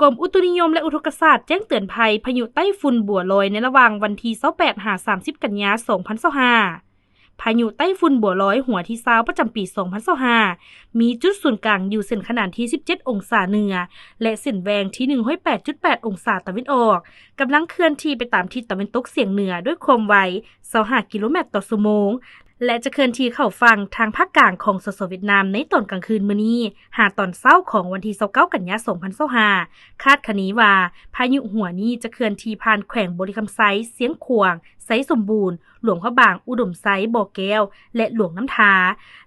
ກົມອຸຕຸນິຍົມ ແລະ ອຸທົກກະສາດແຈ້ງເຕືອນໄພພາຍຸໄຕ້ຝຸ່ນບົວລອຍ ໃນລະຫວ່າງວັນທີຊາວແປດຫາສາມສິບກັນຍາສອງພັນຊາວຫ້າ. ພາຍຸໄຕ້ຝຸ່ນບົວລອຍຫົວທີຊາວປະຈຳປີສອງພັນຊາວຫ້າ ມີຈຸດສູນກາງຢູ່ເສັ້ນຂະໜານທີສິບເຈັດອົງສາເໜືອ ແລະ ເສັ້ນແຫວ່ງທີໜຶ່ງຮ້ອຍແປດຈຸດແປດອົງສາຕາເວັນອອກ, ກຳລັງເຄື່ອນທີ່ໄປຕາມທິດຕາເວັນຕົກສຽງເໜືອດ້ວຍຄວາມໄວຊາວຫ້າກິໂລແມັດຕໍ່ຊົ່ວໂມງ ແລະ ຈະເຄື່ອນທີ່ເຂົ້າຝັ່ງທາງພາກກາງຂອງ ສສ ຫວຽດນາມ ໃນຕອນກາງຄືນມື້ນີ້ ຫາຕອນເຊົ້າຂອງວັນທີຊາວເກົ້າກັນຍາສອງພັນຊາວຫ້າ. ຄາດຄະເນວ່າ ພາຍຸຫົວນີ້ຈະເຄື່ອນທີ່ຜ່ານແຂວງບໍລິຄຳໄຊ, ຊຽງຂວາງ, ໄຊສົມບູນ, ຫຼວງພະບາງ, ອຸດົມໄຊ, ບໍ່ແກ້ວ ແລະ ຫຼວງນ້ຳທາ.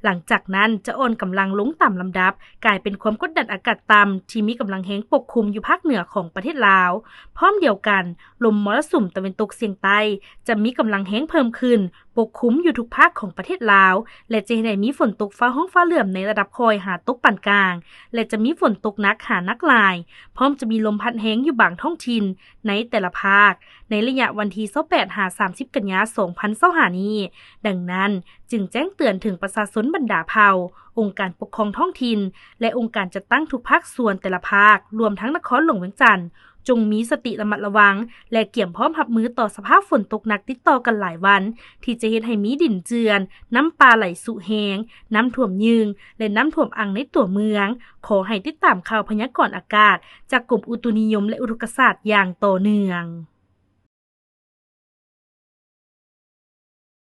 ຫຼັງຈາກນັ້ນຈະອ່ອນກຳລັງລົງຕາມລຳດັບ, ກາຍເປັນຄວາມກົດດັນອາກາດຕ່ຳທີ່ມີກຳລັງແຮງປົກຄຸມຢູ່ພາກເໜືອຂອງປະເທດລາວ. ພ້ອມດຽວກັນ, ລົມມໍລະສຸມຕາເວັນຕົກສຽງໃຕ້ຈະມີກຳລັງແຮງເພີ່ມຂຶ້ນ, ປົກຄຸມຢູ່ທຸກພາກຂອງປະເທດລາວ ແລະ ຈະເຮັດໃຫ້ມີຝົນຕົກຟ້າຮ້ອງຟ້າເຫຼື້ອມໃນລະດັບຄ່ອຍຫາຕົກປານກາງ ແລະ ຈະມີຝົນຕົກໜັກຫາໜັກຫຼາຍ, ພ້ອມຈະມີລົມພັດແຮງຢູ່ບາງທ້ອງຖິ່ນໃນແຕ່ລະພາກ ໃນໄລຍະວັນທີຊາວແປດຫາສາມສິບກັນຍາສອງພັນຊາວຫ້ານີ້. ດັ່ງນັ້ນ, ຈຶ່ງແຈ້ງເຕືອນເຖິງປະຊາຊົນບັນດາເຜົ່າ, ອົງການປົກຄອງທ້ອງຖິ່ນ ແລະ ອົງການຈັດຕັ້ງທຸກພາກສ່ວນແຕ່ລະພາກ, ລວມທັງນະຄອນຫຼວງວຽງຈັນ, ຈົ່ງມີສະຕິລະມັດລະວັງ ແລະ ກຽມພ້ອມຮັບມືຕໍ່ສະພາບຝົນຕົກໜັກຕິດຕໍ່ກັນຫຼາຍວັນ ທີ່ຈະເຮັດໃຫ້ມີດິນເຈື່ອນ, ນ້ຳປ່າໄຫຼຊຸແຮງ, ນ້ຳຖ້ວມຍືງ ແລະ ນ້ຳຖ້ວມອັ່ງໃນຕົວເມືອງ. ຂໍໃຫ້ຕິດຕາມຂ່າວພະຍາກອນອາກາດຈາກກົມອຸຕຸນິຍົມ ແລະ ອຸທົກກະສາດຢ່າງຕໍ່ເນື່ອງ.